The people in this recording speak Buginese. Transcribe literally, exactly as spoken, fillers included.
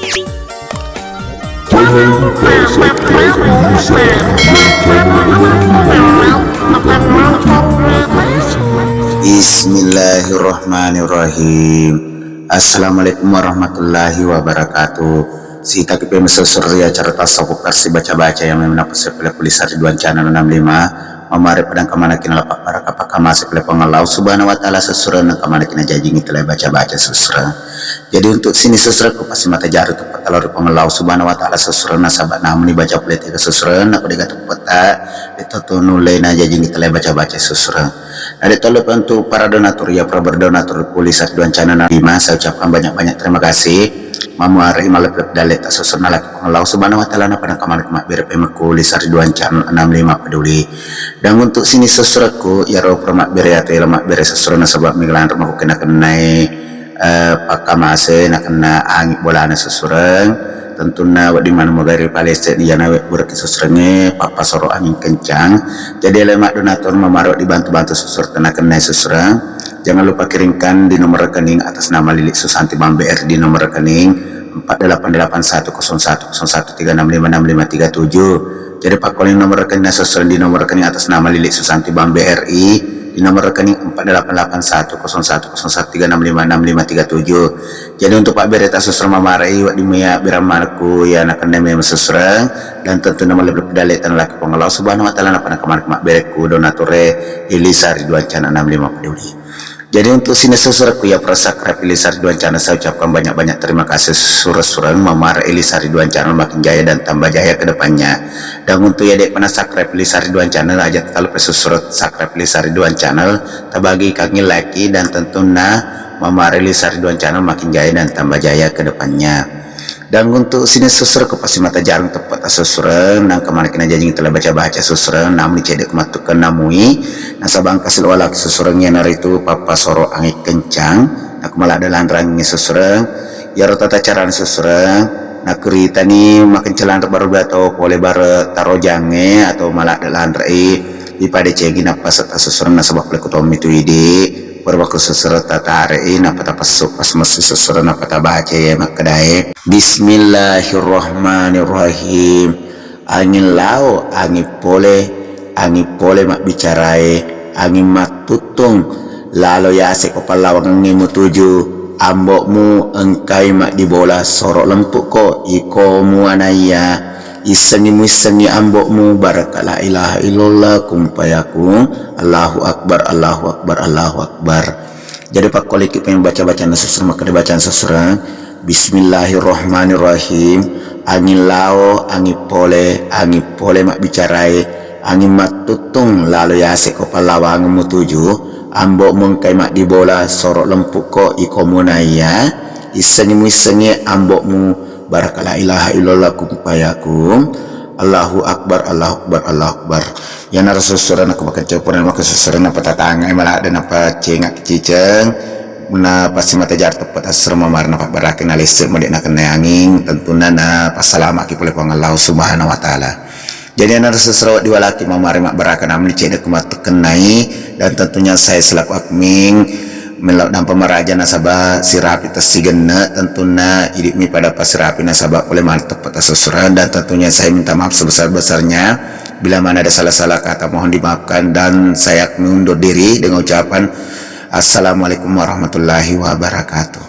Bismillahirrahmanirrahim. Assalamualaikum warahmatullahi wabarakatuh. Sitaki pemesesur ya carita sabu versi baca-baca yang memang apa sepele kulisar di duan channel enam lima. Mamare padang kamana kina lapak baraka pakamase pele Puang Allah Subhanahu wa Ta'ala sesuran nang kamana kina jajingi telai baca-baca sesuran. Jadi untuk sini sesuran ku pasti mata jaru tu patalo ri Puang Allah Subhanahu wa Ta'ala sesuran nasaba namuni baca pele tega sesuran nako dega tu peta itu tu nulena jajingi telai baca-baca sesuran. Ada tole untuk para donatur ya para berdonatur kulisar duan channel enam lima saya ucapkan banyak-banyak terima kasih. Mamuare malepelep dalle ta sesuran laki Puang Allah Subhanahu wa Ta'ala na padang kamana mabbere pemekku lisar duan channel enam lima peduli. Dan untuk sini sesurakku, iyaro pura mabbere atau iyaro mabbere sesureng nasaba mega lanre makkukena-kenai, eh, pakkamase nakenna angi bolana sesureng. Tentunna wedding manu magari palesse di jana we buraki sesurengnge, pappasoro angin kencang. Jadi ele maddonatur mamaro dibantu-bantu sesureng tena kenai sesureng. Jangan lupa kirimkan di nomor rekening atas nama Lili Susanti Bank B R di nomor rekening empat delapan delapan satu kosong satu kosong satu tiga enam lima enam lima tiga tujuh. Jadi pakkuling nomor rekening sesuai di nomor rekening atas nama Lili Susanti Bank B R I di nomor rekening empat delapan delapan satu kosong satu kosong satu tiga enam lima enam lima tiga tujuh. Jadi untuk pabbere ta sesuai mamarai wedding mea birang manekku ya nakenna memang sesuai dan tentu nama lebih pedale tanah laki Puang Allah Subhanahu wa Ta'ala na panakaman mabbere ku donature Elisa Ridwan Cana enam lima peduli. Jadi untuk sini sesurat ku ya para subscribe Elisa Ridwan Channel, saya ucapkan banyak-banyak terima kasih sureng-sureng mamara Elisa Ridwan Channel makin jaya dan tambah jaya ke depannya. Dan untuk ya dek pernah subscribe Elisa Ridwan Channel aja tak lupa sesurat subscribe Elisa Ridwan Channel, tabagi kangi like dan tentunya mamara Elisa Ridwan Channel makin jaya dan tambah jaya ke depannya. Dan untuk sini sesurat ku pasti mata jarang tepat sesurat nang kemana kena janji telah baca-baca sesurat namun cedek kematukan namui nasabang kasih walak sesurat yang naritu papa soro angin kencang. Aku malah ada lanrangi sesurat yaro tata carana sesurat nakuritani makan celanra baru atau pole bare tarojange atau malah ada lanrai ipada cegi napa serta sesurat nasabak leku tommi tu idi. Purwakku sesurat tatare i napa tapessu pas messu sesurat napa tabaca ya makkedae Bismillahirrahmanirrahim. Angin lao, angin pole, angin pole mabbicarae, angin mattuttung lalo yase ko pallawangengnge mutuju. Ambo'mu engkai maddibola soro lempukko iko muanaiya. Issengi muissengi ambo'mu baraka la ilaha illallah kun fayakun. Allahu akbar, Allahu akbar, Allahu akbar. Jadi pakkoliki peng baca-bacana sesuai makkeda bacaan sesuai. Bismillahirrahmanirrahim. Angin lao, angin pole, angin pole mabbicarae, angin mattuttung lalo yase ko pallawangeng mutuju. Ambo'mu engkai maddibola soro lempukko iko munaiya. Issengi muissengi ambo'mu baraka la ilaha illallah kun fayakun. Allahu akbar, Allahu akbar, Allahu akbar. Yanaro sesurat nako makenceng pura nako sesurat napa tatangai maladde napa cengak ciceng. Na pasti mata jar tepat asro mamar napa baraki na lesse mode na kena angin tentunya na passalamaki pole Puang Allah Subhanahu wa Ta'ala. Jadi yanaro sesurat diwalaki mamari mabbaraka namni cedek matu kenai dan tentunya saya selaku admin Melo dampa maraja nasaba sirapi tessigenna tentunna idi'mi pada pasirapi nasaba pole mantep pata sesuran dan tentunya saya minta maaf sebesar-besarnya bila mana ada salah-salah kata mohon dimaafkan dan saya mengundur diri dengan ucapan assalamualaikum warahmatullahi wabarakatuh.